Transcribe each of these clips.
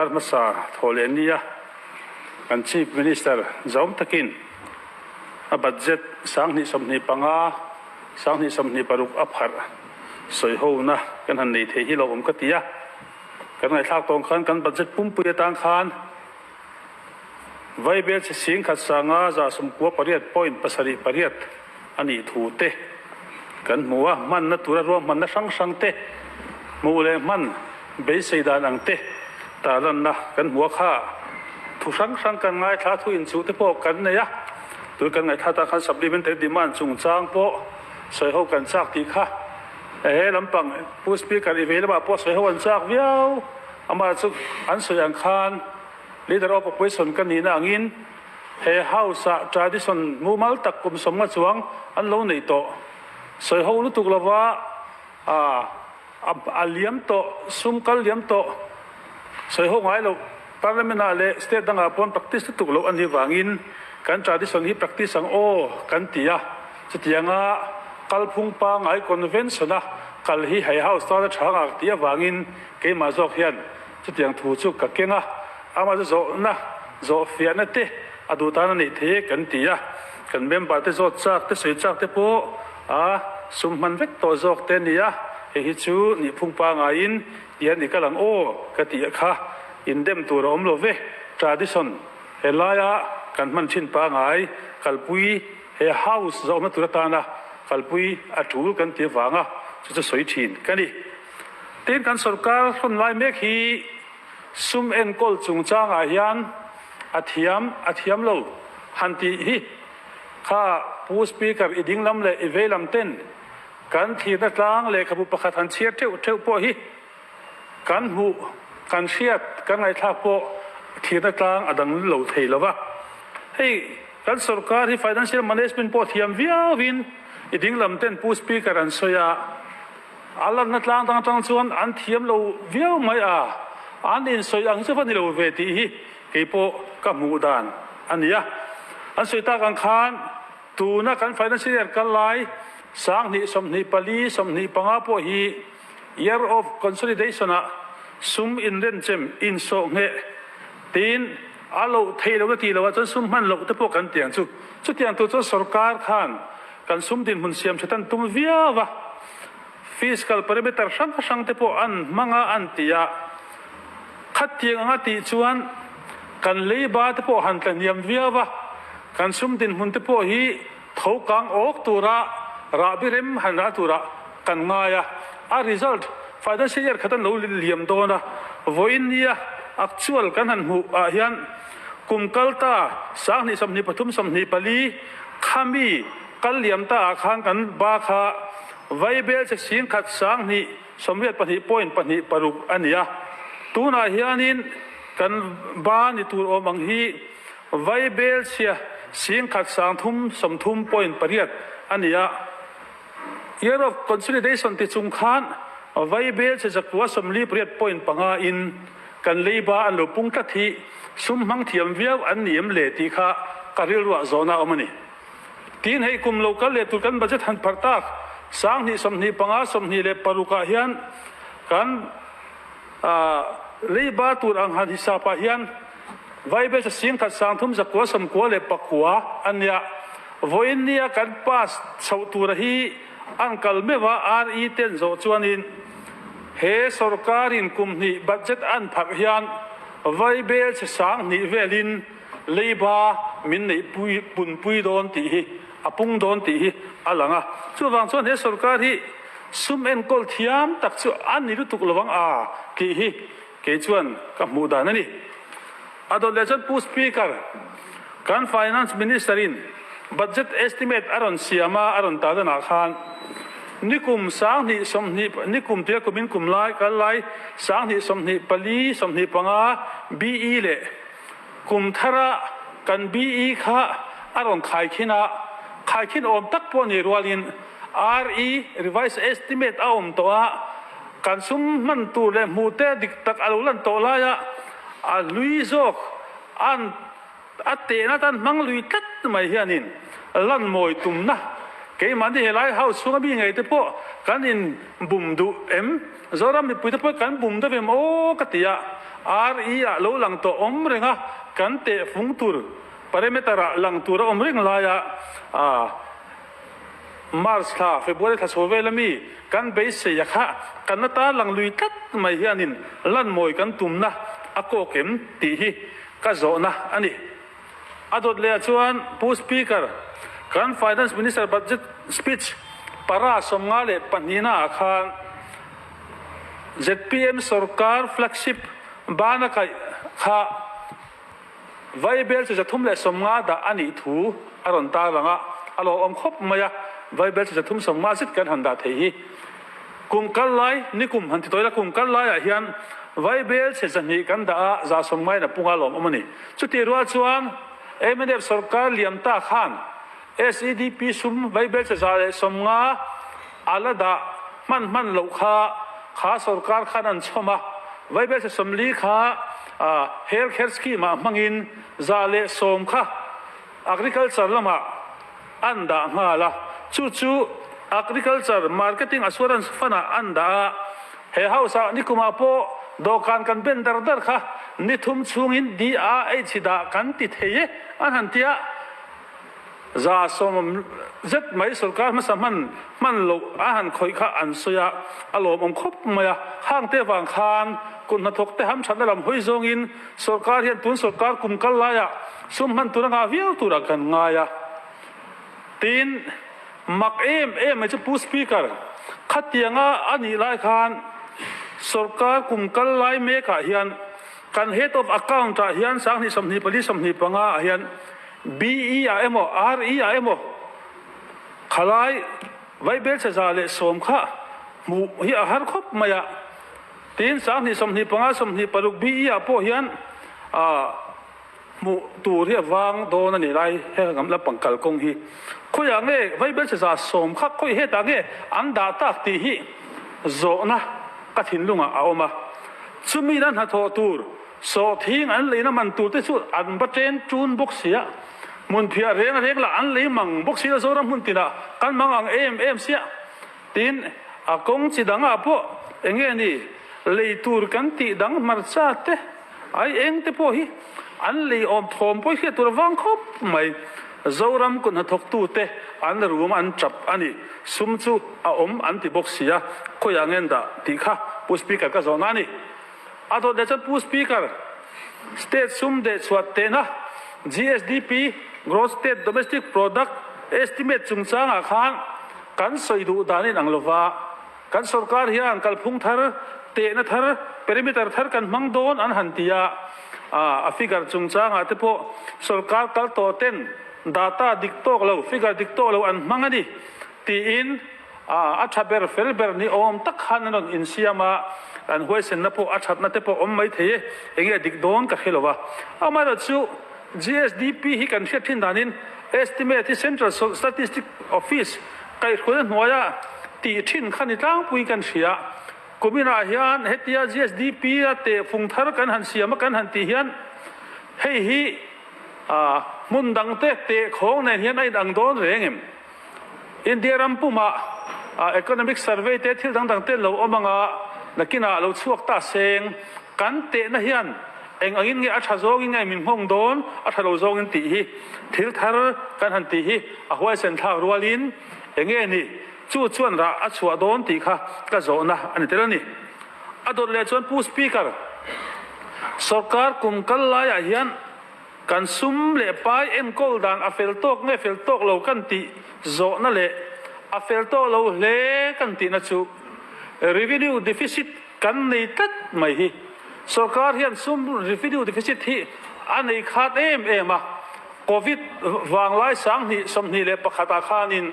Hmasa thaw leh nia kan Chief Minister zawm takin a budget 2025, 2026 a pharh sawihona kan han nei thei hi lo awm ka ti a. Kan ngaihthlak tawng khan kan budget pumpui atang khan Vaibel chhe 1598.78 a nih thu te kan hmu a, hmanna tura ruahmanna hrang hrang te hmuh leh hman beisei dan ang te tarlanna kan hmu a kha. Thu hrang hrang kan ngaithla thu inchuh te pawh kan nei a, tun kan ngaithla tan khan supplementary demand chungchang pawh sawiho kan chak tih kha he lampang Pu Speaker i vei lamah pawh sawiho an chak viau, amah chu an sawi ang khan Leader of Opposition ka nihna angin he House-ah tradition mumal tak kum sawmnga chuang an lo nei tawh. Sawi ho lutuk lova a liam tawh, sum kal liam tawh, sawi ho ngai loh Parliament-ah leh state dangah pawn practice lutuk loh a nih vangin kan tradition hi practice ang aw kan ti a. Chutianga kalphung pangngai convention-a kal hi he House tana tha ngak tih avangin keimah zawk hian Chutiang thu chu ka keng a, amah chu zawhna, zawhfiahna te a duh tan a neih thei e kan ti a, kan member te zawt chak te sawi chak te pawh a sum hman vek tawh zawk te a ni a, hei hi chu nihphung pangaiin tihian i kal ang aw ka tih kha indem tur a awm lo ve, tradition helaia kan hman thin pangai kalpui he house zawhna tur atana kalpui a tul kan ti avanga chu chu sawi thin ka ni. Tin, kan sorkar hrawn lai mek hi sum enkawl chungchangah hian a thiam a thiam lo han tih hi kha Pu Speaker i dinglam leh i veilam ten kan thlirna tlang lehkhabu pakhat han chhiar theuh theuh pawh hi kan hmuh, kan hriat, kan ngaihthlak pawh thlirna tlang a dang lo thei lo va. Hei kan sorkar hi financial management pawh thiam viauin i dinglam ten Pu Speaker an sawi a. A lanna tlang dang atang chuan an thiam lo viau mai a, an insawi ang chu va ni lo ve tih hi kei pawh ka hmuh dan a ni a. An sawi tak ang khan tuna kan financial year kal lai 2024, 25 pawh hi year of consolidation ah sum inrenchem insawh ngheh tiin a loh theih lohna tih loh ah chuan sum hman loh te pawh kan ti ang chu. Chutiang tur chuan sorkar khan kan sum dinhmun siam that an tum viau a, fiscal parameter hrang hrang te pawh an hmang a an ti a, khatiang anga tih chuan kan leiba te pawh han tla hniam viau a, kan sum dinhmun te pawh hi tho kang awk tura rahbi rem han rah turah kan ngai a, a result financial year khat an lo liam dawn a, vawiin nia actual kan han hmuh ah hian kum kal ta 2023, 24 Khami kal liam ta ah khan kan ba kha Vaibel che 10,000 282.26 a ni a. Tunah hianin kan ba ni tur awm ang hi Vaibel chhia 10,330.8 a ni a. Year of Consolidation ti chung khan Vaibel che 948.5 in kan leiba an lo pung tlat hi sum hmang thiam viau an ni em le tih kha ka rilruah zawhna a awm a ni. Tin hei kum lo kal leh tur kan budget han pharh tak 2025, 26 ah hian kan leiba tur ang han hisap ah hian Vaibel cha 10,399 a nia. Vawiin nia kan pass chhoh tura hi an kal meuh a, RE ten zawh chuanin he sorkarin kum hnih budget an pharh hian Vaibel chhe 2000 velin leiba min neih pui punpui dawn tih hi a pung dawn tih hi a lang a. Chuvang chuan he sorkar hi sum enkawl thiam tak chu a ni lutuk lo ang a tih hi kei chuan ka hmuh dan a ni. A dawt leh chuan Pu Speaker, kan Finance Minister in budget estimate a rawn siam a, a rawn ta danah khan nikum 2020, nikum tia kumin kum lai kal lai 2024, 25 BE leh kum thara kan BE kha a rawn khaikhin a, khaikhin awm tak pawh ni rualin RE, Revised Estimate, a awm tawh a, kan sum hman tur leh hmuh te dik tak a lo lan tawh laia a hlui zawk an a tehna tan hmang lui tlat mai hianin lan mawi tumna keimahni helai house chhunga mi ngei te pawh kan in bum duh em? Zoram mipui te pawh kan bum deuh em aw ka ti a, RE ah lo lang tawh awm reng a, kan teh fung tur parameter ah lang tur a awm reng laia March thla, February thla chho vel ami kan beisei a kha kan la tar lang lui tlat mai hianin lan mawi kan tumna a kawk em tih hi ka zawhna a ni. A dawt leh ah chuan Pu Speaker, kan Finance Minister Budget Speech para 52 ah khan zpm sorkar flagship bana kaih kha Vaibel chu 350 dah a nih thu a rawn tarlang a, a lawmawm khawp mai a, Vaibel chu 350 zet kan han dah thei hi. Kum kal lai, nikum han ti tawih la, kum kal laiah hian Vaibel chhe 200 kan dah a, 150 in a pung a lawmawm a ni. Chutih rual chuan mnf sorkar liam ta khan SEDP sum Vaibel chhe 150 a la dah hman hman loh kha kha sorkar khan an chhawm a, Vaibel chhe 40 kha Health Care Scheme ah hmangin 110 kha Agriculture lamah an dah nghal a, chu chu Agriculture Marketing Assurance Fund ah an dah a, he house ah nikumah pawh dawhkan kan ben dar dar kha ni thum chhungin DRH dah kan ti thei e an han ti a. 110 zet mai sorkar hmasa hman hman loh a han khawih kha an sawi a, a lawmawm khawp mai a. Hangte vang khan kut hnathawk te hamthatna lam hawi zawngin sorkar hian tun sorkar kum kal laiah sum hman tur a ngah viau turah kan ngai a. Tin, mak em em mai chu Pu Speaker, khatianga a nih lai khan sorkar kum kal lai mekah hian kan Head of Account ah hian 2024 25 ah hian BE ah emaw RE ah emaw khalai vaibelchhe 110 kha hmuh hi a har khawp mai a. Tin, 2025 26 BE ah pawh hian hmuh tur hi a vang dawn a ni lai heng ang lampang kalkawng hi. Khawiah nge vaibelchhe 110 kha khawi hetah nge an dah tak tih hi zawhna ka thinlungah a awm a. Chumi nan hnathawh tur Sawhthing an leina man tur te chu an va chen tun bawk sia, hmunphiah reng reng lah an lei mang bawk sia Zoram hmun tinah kan mang ang em em sia. Tin, a kawng chi dangah pawh eng nge ni lei tur kan tih dang hmarcha te ai eng te pawh hi an lei awm thawm pawh hriat tur a vang khawp mai. Zoram kut hnathawktu te an rum an tap a ni. Sum chu a awm an ti bawk sia, khawiah ngen dah tih kha Pu Speaker ka zawhna a ni. A dawt leh chuan Pu Speaker, State sum dehchhuah tehna GSDP, Gross State Domestic Product, estimate chungchangah khan kan sawi duh dan in ang lova, kan sorkar hian kalphung thar, tehna thar, perimeter thar kan hmang dawn an han ti a, a figure chungchangah te pawh sorkar kal tawh ten data dik tawk lo, figure dik tawk lo an hmang a ni tiin, A tha ber fel ber ni awm tak khan an rawn insiam a, an huaisenna pawh a thatna te pawh awm mai thei e, enge dik dawn ka hre lo va. Amaherawhchu GSDP hi kan hriat thin danin estimate hi Central Statistic Office kaihhruaina hnuaia tih thin kha ni tlangpui kan hria. Kuminah hian hetia GSDP a tehfung thar kan han siam a kan han tih hian hei hi hmun dangte tehkhawng nen hian a inang dawn reng em? India ram pumah economic survey te thil dang dang te lo awm anga nakinah lo chhuak ta seng kan tehna hian eng angin nge a tha zawngin nge min nghawng dawn a tha lo zawngin tih hi thil thar kan han tih hi a huaisen thlak rualin eng nge ni chu chuan rah a chhuah dawn tih kha ka zawhna a ni tel a ni. A dawt leh chuan Pu Speaker, sorkar kum kal laiah hian Kan sum leh pai enkawl dan a fel tawk nge fel tawk lo kan tih zawhna leh a fel tawk lo hle kan tihna chu revenue deficit kan nei tlat mai hi. Sorkar hian sum revenue deficit hi a nei khat em em a, Covid vanglai 2021 ah khanin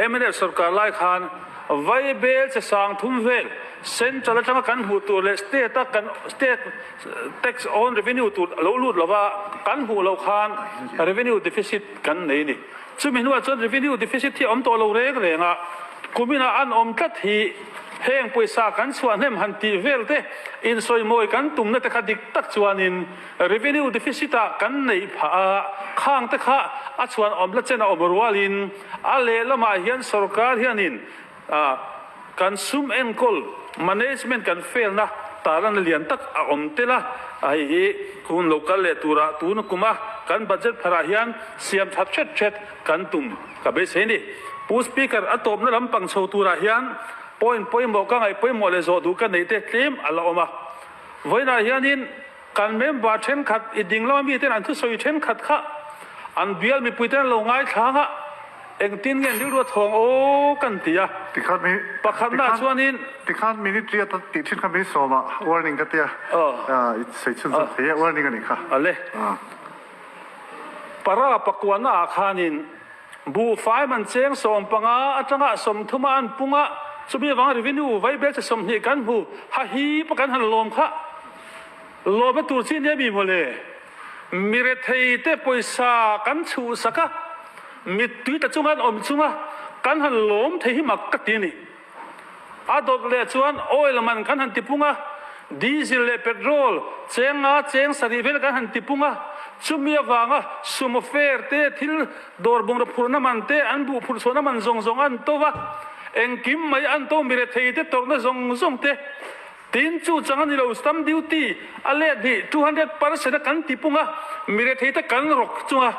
mnf sorkar lai khan Vaibel che 3000 vel central atanga kan hmuh tur leh state a kan state Tax on revenue tur a lo lut lova, kan hmuh loh khan revenue deficit kan nei a ni. Chumi hnuah chuan revenue deficit hi a awm tawh lo reng reng a, kuminah an awm tlat hi heng pawisa kan chhuah hnem han tih vel te, insawimawi kan tumna te kha dik tak chuanin revenue deficit ah kan neih phah a, khang te kha a chhuan awm la chen a awm rualin a lehlamah hian sorkar hianin kan sum enkawl, management, kan fail na. tarlan lian tak a awm tel a, hei hi hun lo kal leh turah tun kuma kan budget pharah hian siam that hret hret kan tum ka beisei a ni. Pu Speaker, a tawpna lampang chho turah hian point pawimawh ka ngaih pawimawh leh zawh duh ka neih te tlem a la awm a. Vawiinah hianin kan member thenkhat i ding lama miten an thusawi thenkhat kha an bial mipuiten an lo ngaithlang a, engtin nge an rilru a thawng aw kan ti a. Tikhan mi Pakhatnaah chuanin. Tikhan minute riat a tih thin kha min sawm a, warning ka tia. I sawi chhunzawm thei e, warning a nih kha. Ale. Para pakuana ah khanin buhfai man cheng 15 atanga 30 a an pung a, chumi avanga revenue vaibel che 20 kan hmu ha hi pa kan han lawm kha. Lawm a tur chi nia mi mawle. Mi rethei te pawisa kan chhuhsak a, mittui ta chunga an awm chunga kan han lawm thei hi mak ka ti a ni. A dawt leh chuan oil man kan han tipung a, diesel leh petrol cheng nga cheng sarih vel kan han tipung a, chumi avanga sumo fare te, thil dawr bungraw phurhna man te, an buh phurh chhuahna man zawng zawng an to va, engkim mai an to mi rethei te tawrhna zawng zawng te. Tin, chu chang a ni lo, stamp duty a let hi 200% a kan tipung a, mi rethei te kan rawk chunga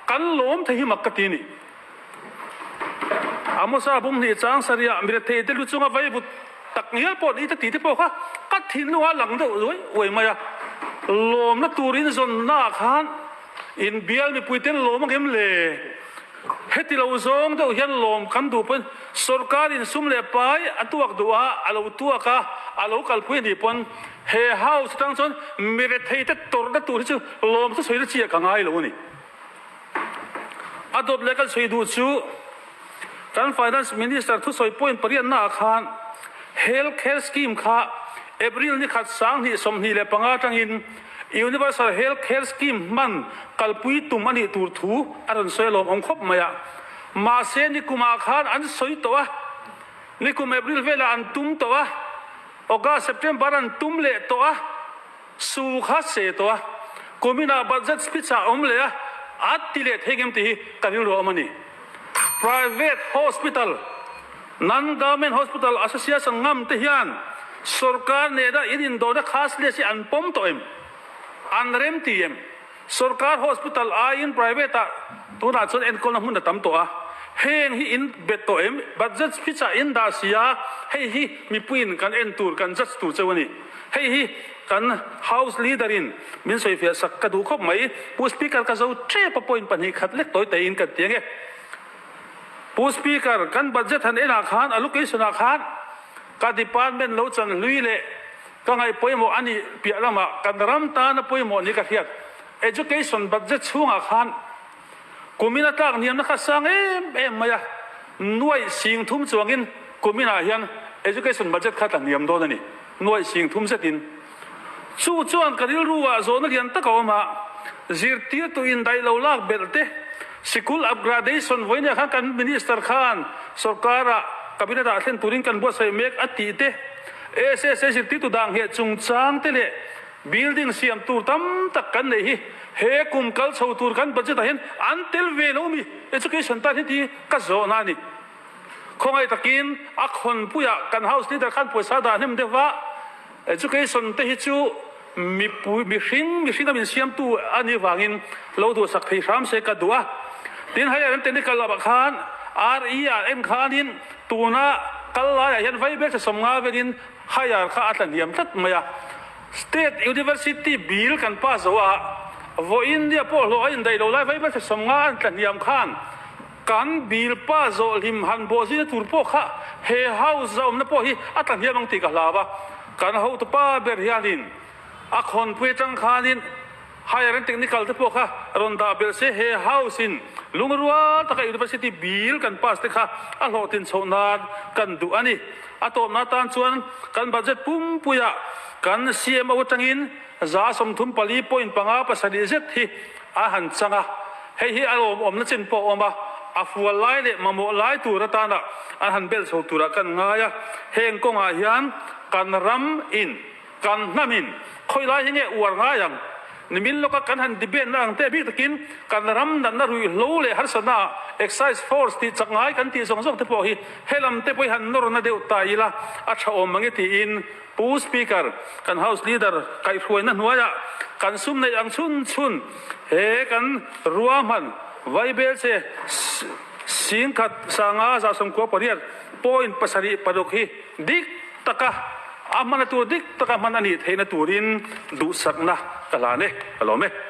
kan lawm thei hi mak ka ti a ni. Amosa bum hnih chang sarihah mi rethei te lu chunga vaivut tak ngial pawh ni te tih te pawh kha ka thinlungah a lang deuh zuai uai mai a. Lawmna turin zawnnaah khan inbial mipuiten lawm a ngem le? Heti lo zawng deuh hian lawm kan duh pawn sorkarin sum leh pai a tuak duh a, a lo tuak a, a lo kalpui a nih pawn he house atang chuan mi rethei te tawrhna tur hi chu lawm chu sawi na chi ah ka ngai lo a ni. A dawt leh kan sawi duh chu kan Finance Minister thusawi point pariatna ah khan Health Care Scheme kha April ni khat 2025 atangin Universal Health Care Scheme hman kalpui tum a nih tur thu a rawn sawi alawm awm khawp mai a. Mahse nikumah khan an sawi tawh a, nikum April velah an tum tawh a, August, September an tum leh tawh a, Su kha se tawh a, kuminah budget speech ah awm leh a, a ti leh thei ngem tih hi ka rilru a awm a ni. Private hospital, Non-Government Hospital Association ngam te hian sorkar nena in indawhna khas leh hi an pawm tawh em? An rem ti em? Sorkar hospital aiin private ah tunah chuan enkawlna hmun a tam tawh a, heng hi in bet tawh em? Budget speech ah in dah si a, hei hi mipuiin kan en tur, kan judge tur cheu a ni. Hei hi kan House Leader in min sawifiah sak ka duh khawp mai. Pu Speaker ka zo tep a point pahnih khat lek tawi taiin kan ti ange. Pu Speaker, kan budget han enah khan allocation ah khan ka department lo chan hlui leh ka ngaih pawimawh a nih piah lamah kan ram tana pawimawh ni ka hriat. Education budget chhungah khan kumin a tlak hniamna kha sang em em mai a, nuaih sing thum chuangin kuminah hian education budget kha tla hniam dawn a ni, nuaih sing thum zetin. Chu chuan ka rilru ah zawhna lian tak a awm a, zirtirtu indaih lo lak belh te, sikul upgradation vawinia khan kan minister khan sorkar ah cabinet ah thlen turin kan buatsaih mek a tih te, SSA zirtirtu dah ngheh chungchang te leh Building siam tur tam tak kan neih hi he kum kal chho tur kan budget ah hian an tel ve lo mi? Education tan hi ti ka zawhna a ni. Khawngaih takin a khawnpuiah kan house leader khan pawisa dah hnem deuh va, education te hi chu mipui mihring mihring a min siamtu a nih vangin lo duhsak thei hram se ka duh a. Tin hei an technical lamah khan RE ah en khanin tuna kal laiah hian vaibel che 50 velin Higher kha a tla hniam tlat mai a, State University bill kan pass zo a, vawiin nia pawh hlawh a indaih lo lai vai hmasa 50 an tla hniam khan kan bill pass zawh hlim han bawh zina tur pawh kha he house zaawmna pawh hi a tla hniam ang tih ka hlau a, kan hotupa ber hianin a khawnpui atang khanin Higher and Technical te pawh kha rawn dah belh se, he House in lungrual taka University Bill kan pass te kha a hlawhtlin chhoh nan kan duh a ni. A tawpna atan chuan kan budget pumpuiah kan CMO atangin 34.57 zet hi a han chang a, hei hi a lawmawmna chin pawh a awm a, a fual lai leh mamawh lai tur atana an han belh chho turah kan ngai a, heng kawngah hian kan ram in Kan hnamin khawi lai hi nge uar ngai ang? Nimin lawka kan han debate na ang te bik takin kan ram natna ruihhlo leh harsatna Excise Force tih chak ngai kan tih zawng zawng te pawh hi helam te pawh hi han nawrna deuh ta ila a tha awm mange tiin Pu Speaker, kan House Leader kaihhruaina hnuaiah kan sum neih ang chhun chhun he kan ruahman vaibelche singkhat sanga 98 point 76 hi dik taka a hmana tur dik taka hman a nih theihna turin duhsakna ka hlan e, ka lawm e.